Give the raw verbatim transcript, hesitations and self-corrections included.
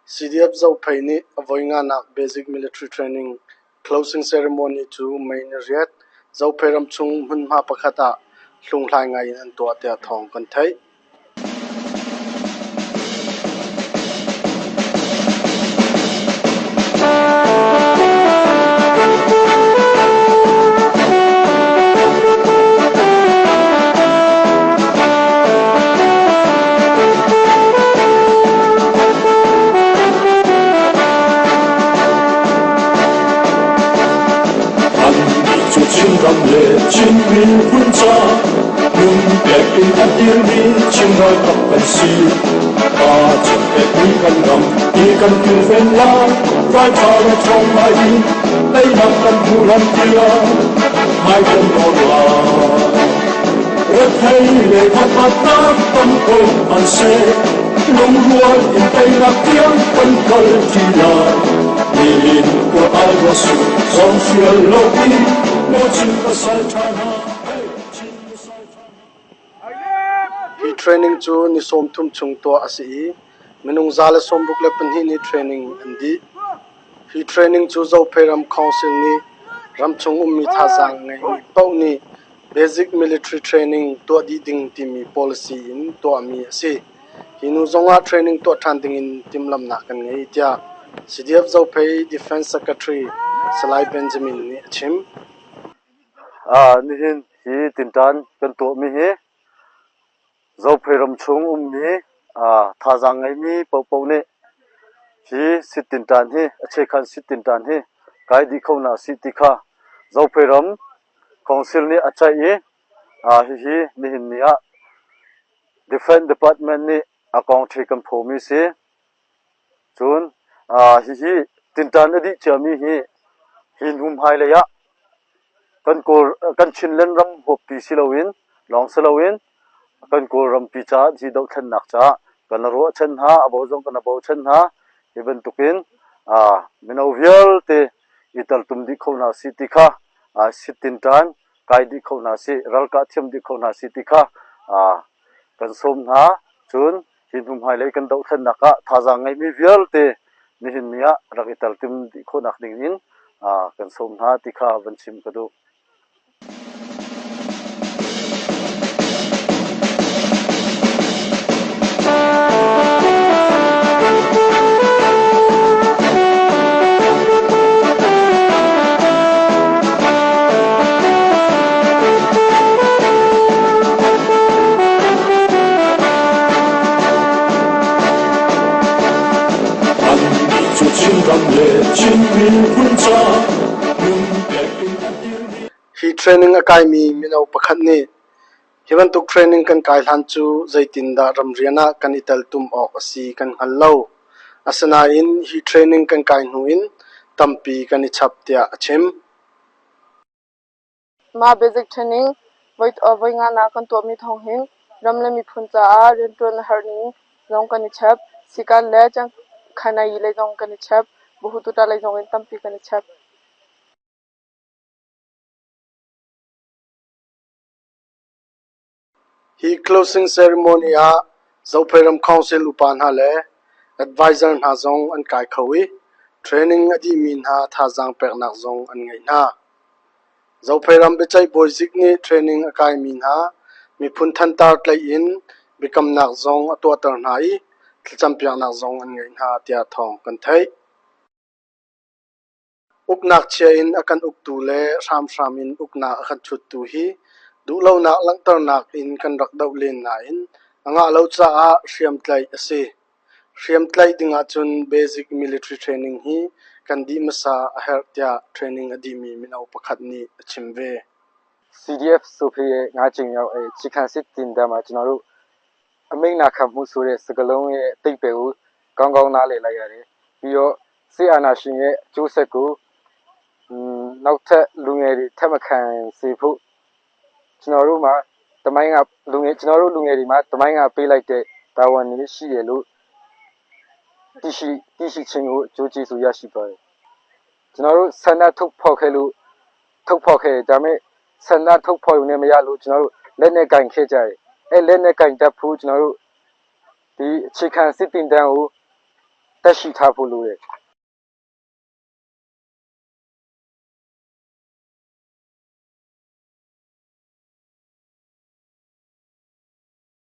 CDF Zophei nih a voi nga nak Basic Military Training Closing Ceremony chu May ni riet, Zophei ram chung hmun hma pakhat ah hlung lai ngai in an tuah tia thawng kan thei. An chu Chin ram le Chin Mipuiin cha, nun pek in a dil mi Chin rai kap kan si. Pa chin pek mi kan gam, i kan pil ven la, rai cha la chong mai in, lei lam kan bu lam tia, mai kan lo la. Rethei le khat pat na, pan koi pan se, lungrual in tei na tiang, pan koi ti la. Nilin ko ai wa su, zong sial lo in, mo chin pasal chana, hei, chin pasal chana. Hi training chu ni sawmthum chung tuah a si i, minung za le sawmruk le pahni ni training an dih. Hi training chu Zophei Ram Council nih ram chung um mi thazang ngai mi poh nih basic military training tuah dih ding timi policy in tuah mi a si. Hi nu zong ah training tuah than dingin timhlamna kan ngei tia CDF Zophei Defence Secretary Salai Benjamin nih a chim. A, nihin hi tintan kan tuah mi hi Zophei ram chung um mi, a, thazang ngai mi poh poh nih hi sit tintan hi, a chekhan sit tintan hi kai dih khona si ti kha Zophei Ram Council nih a chai i, a, hi hi nihin ni ah Defence Department nih a kawng thei kan pho mi si. Chun, a, hi hi tintan a dih chia mi hi hin hum hai lei ah kan kol, kan Chinland ram hop ti si lo in, long si lo in, kan kol ram pi cha hi doh thlen nak cha kan ruah chen ha, a bo zong kan a bo chen ha. Hi bantukin, a, mino vial te i tal tum dih khona si ti kha, a, sit tintan kai dih khona si, ral ka thiam dih khona si ti kha, a, kan sawm na. Chun hin hum hai lei kan doh thlen nak ah thazang ngai mi vial te nihin ni ah rak i tal tum dih khona dingin, a, kan sawm na ti kha van chim ka duh. Hi training a kai mi mino pakhat nih, hi bantuk training kan kai hlan chu zeitindah ram rian ah kan i tal tum awk a si kan hngal lo. A sanain hi training kan kai hnu in tampi kan i chap tia a chim. Ma basic training voi, a, voi nga na kan tuah mi thawng hin ram le miphun cha a riantuan har ning zong kan i chap, sikan le chang khanai le zong kan i chap, buhu tuta le zong in tampi kan i chap. Hi closing ceremony ah Zophei Ram Council upa hna le advisor hna zong an kai kho i, training a dih mi hna thazang pek nak zong an ngai hna. Zophei Ram Biachai Boizik nih training a kai mi hna miphun thantar tlaih in biakam nak zong a tuah tar hna i, thlachampiak nak zong an ngai hna tia thawng kan theih. Uknak chia in a kan uktu le hramhram in uknak a kan chuttu hi duhlonak langhter nak in kan rak doh len na in, a ngah lo caah hriam tlaih a si. Hriam tlaih ding ah chun basic military training hi kan dih masa a herh tia training a dih mi mino pakhat nih a chim ve. CDF Zophei ငါးကြိမ်မြောက် အဲ အခြေခံစစ်သင်တန်းမှာ ကျွန်တော်တို့ အမိန့်နာခံမှုဆိုတဲ့ စကားလုံးရဲ့ အဓိပ္ပာယ်ကို ကောင်းကောင်း နားလည်လိုက်ရတယ်။ ပြီးတော့ စစ်အာဏာရှင်ရဲ့ အကျိုးဆက်ကို နောက်ထပ် လူငယ်တွေ ထပ်မခံစေဖို့ ကျွန်တော်တို့မှာ သမိုင်းက လူငယ် ကျွန်တော်တို့ လူငယ်တွေမှာ သမိုင်းက ပေးလိုက်တဲ့ တာဝန်တွေ ရှိတယ်လို့ သိရှိ သိရှိခြင်းကို အကျိုးကျေးဇူး ရရှိသွားတယ်။ ကျွန်တော်တို့ ဆန္ဒထုတ်ဖော်ခဲ့လို့ ထုတ်ဖော်ခဲ့တယ်။ ဒါပေမဲ့ ဆန္ဒထုတ်ဖော်ရုံနဲ့ မရလို့ ကျွန်တော်တို့ လက်နက်ကိုင်ခဲ့ကြတယ်။ အဲ လက်နက်ကိုင်တပ်ဖို့ ကျွန်တော်တို့ ဒီ အခြေခံစစ်သင်တန်းကို သက်ရှိထားဖို့ လိုတယ်။